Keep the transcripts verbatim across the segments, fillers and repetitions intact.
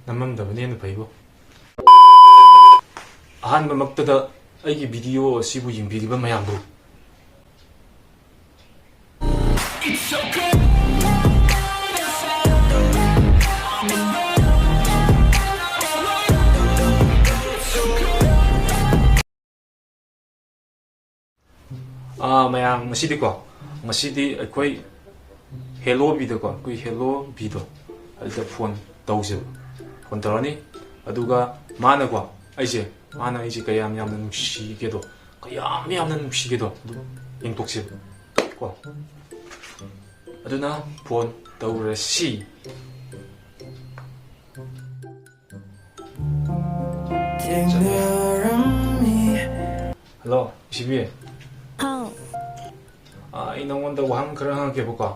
ꯅꯝꯃꯝꯗꯕꯅ ꯍꯦꯟꯅ ꯐꯩꯕꯣ꯫ ꯑꯍꯥꯟꯕꯃꯛꯇꯗ ꯑꯩꯒꯤ video ꯑꯁꯤꯕꯨ ꯌꯦꯡꯕꯤꯔꯤꯕ ꯃꯌꯥꯝꯕꯨ ꯑꯥ, ꯃꯌꯥꯝ, ꯉꯁꯤꯗꯤꯀꯣ, ꯉꯁꯤꯗꯤ ꯑꯩꯈꯣꯏ ꯍꯦꯂꯣ ꯕꯤꯗꯀꯣ, ꯑꯩꯈꯣꯏ ꯍꯦꯂꯣ ꯕꯤꯗꯣ ꯑꯗꯨꯗ phone ꯇꯧꯁꯦꯕ, phone ꯇꯧꯔꯅꯤ꯫ ꯑꯗꯨꯒ ꯃꯥꯅꯀꯣ, ꯑꯩꯁꯦ, ꯃꯥꯅ ꯑꯩꯁꯦ ꯀꯌꯥꯝ ꯌꯥꯝꯅ ꯅꯨꯡꯁꯤꯒꯦꯗꯣ, ꯀꯌꯥꯝ ꯌꯥꯝꯅ ꯅꯨꯡꯁꯤꯒꯦꯗꯣ ꯑꯗꯨ ꯌꯦꯡꯊꯣꯛꯁꯦꯕ ꯀꯣ꯫ ꯑꯗꯨꯅ phone ꯇꯧꯔꯁꯤ꯫ ꯊꯦꯡꯅꯔꯝꯃꯤ꯫ ꯍꯜꯂꯣ, ꯏꯁꯤꯕꯤ꯫ ꯍꯥꯎ꯫ ꯑꯥ, ꯑꯩ ꯅꯉꯣꯟꯗ ꯋꯥꯍꯪ ꯈꯔ ꯍꯪꯉꯛꯀꯦꯕꯀꯣ꯫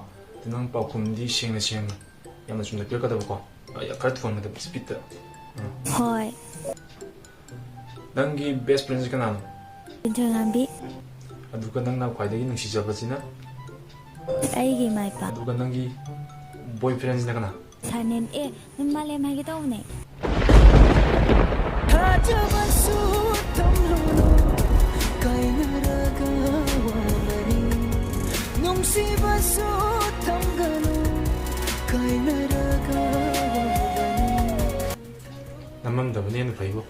ꯑꯗꯨ ꯅꯪ ꯄꯥꯎꯈꯨꯝꯗꯤ ꯁꯦꯡꯅ ꯁꯦꯡꯅ, ꯌꯥꯝꯅ ꯆꯨꯝꯅ ꯄꯤꯔꯛꯀꯗꯕꯀꯣ꯫ ꯑꯥ, ꯌꯥ, ꯈꯔ ꯊꯨꯍꯟꯒꯗꯕ, speedꯇ꯫ ꯑꯥ꯫ ꯍꯣꯏ꯫ ꯅꯪꯒꯤ best friendꯁꯤ ꯀꯅꯥꯅꯣ? ꯂꯤꯟꯊꯣꯏꯉꯥꯝꯕꯤ꯫ ꯑꯗꯨꯒ ꯅꯪꯅ ꯈ꯭ꯋꯥꯏꯗꯒꯤ ꯅꯨꯡꯁꯤꯖꯕꯁꯤꯅ? ꯑꯩꯒꯤ ꯏꯃꯥ ꯏꯄꯥ꯫ ꯑꯗꯨꯒ ꯅꯪꯒꯤ boyfriendꯁꯤꯅ ꯀꯅꯥ? ꯁꯥꯏꯃꯟ꯫ ꯑꯦ, ꯅꯪ ꯃꯥꯂꯦꯝ ꯍꯥꯏꯒꯦ ꯇꯧꯕꯅꯦ꯫ ꯊꯥꯖꯕꯁꯨ ꯊꯝꯂꯨꯅꯨ, ꯀꯥꯏꯅꯔꯒ ꯋꯥꯒꯅꯤ꯫ ꯅꯨꯡꯁꯤꯕꯁꯨ ꯊꯝꯒꯅꯨ, ꯀꯥꯏꯅꯔꯒ ꯋꯥꯒꯅꯤ꯫ ꯅꯝꯃꯝꯗꯕꯅ ꯍꯦꯟꯅ ꯐꯩꯕꯣ꯫